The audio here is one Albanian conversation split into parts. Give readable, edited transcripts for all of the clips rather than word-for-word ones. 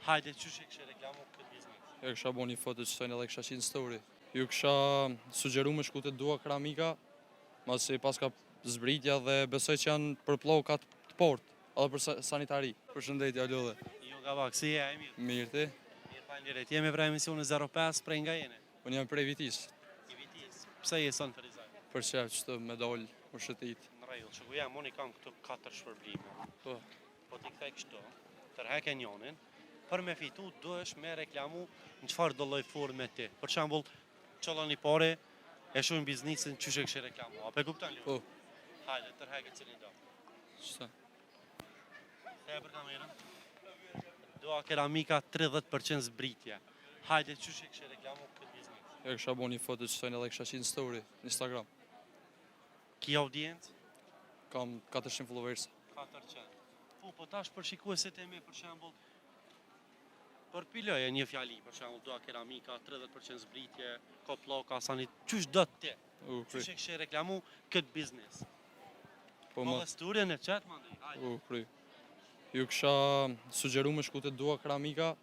Hajde, qysh e kishe reklamu këtë biznes? E kisha bo një foto që sojnë edhe kisha qitë në story. Ju kisha sugjeru me shku te Dua Keramika, masi paska zbritja dhe besoj që janë për pllokat të port, edhe për sanitari. Përshëndetje, alodhe. Jo gabak, si je, a je mirë? Mirë ti? Mirë, faleminderit. Jemi prej emisionit 05, prej nga jeni? Unë jam prej Vitisë. I Vitisë. Pse je sot në Ferizaj? Për qef qëtu me dal, me shëtit. Në rregull, që ku jam, unë i kam këtu katër shpërblime. Po. Po t'i kthej kështu, tërheke njonin, për me fitu duhesh me reklamu në çfarë do lloj forme ti. Për shembull, qëllon i pari, e shohim biznesin qysh e kishe reklamu. A pe kupton Po. Hajde, tërheke cilin do. Qëta? Ktheje për kamerën. Dua keramika 30% zbritje. Hajde, qysh e kishe reklamu këtë biznes? E kisha bo një foto që sojnë edhe kisha qitë në story, në Instagram. Ki audiencë? Kam 400 followers. 400. Po, po tash për shikuesit e mi, për shembull, përpiloje një fjali, për shembull, Dua keramika, 30% zbritje, ka pllaka, sanit, qysh do ti? U, kry. Qysh e kishe reklamu këtë biznes? Po, Po ma, dhe storyn e qet, mandej, hajde. u, kry. Ju kisha sugjeru me shku te Dua Keramika,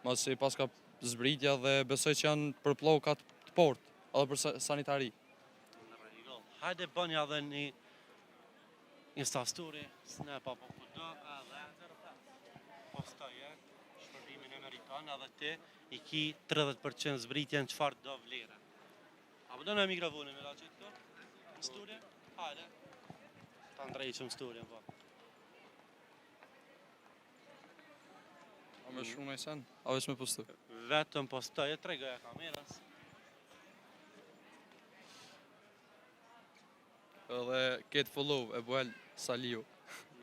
masi paska zbritja dhe besoj që janë për pllokat të port, edhe për sanitari. Në rregull. Hajde bënja edhe një Insta story, snap apo ku do, edhe postoje shpërblimin e meriton edhe ti i ki 30% zbritje në çfarë do vlere. A po do në mikrofonin me la qitë këtu? Në story? Hajde. Ta ndrejqëm storyn, po. A me shkru naj sen? A veç me postu? Vetëm postoje, tregoja kamerës. Edhe ketë follow e Buel Saliu.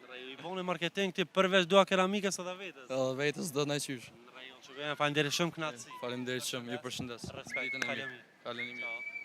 Në rregull, i bone marketing ti përveç Dua keramikës edhe vetës. Edhe vetës do naj qysh. Në rregull, që bëjmë faleminderit shumë kënaqësi. Faleminderit shumë, ju përshëndes. Respekt, Ditën e mirë. kaloni. Kaloni mirë. Ciao.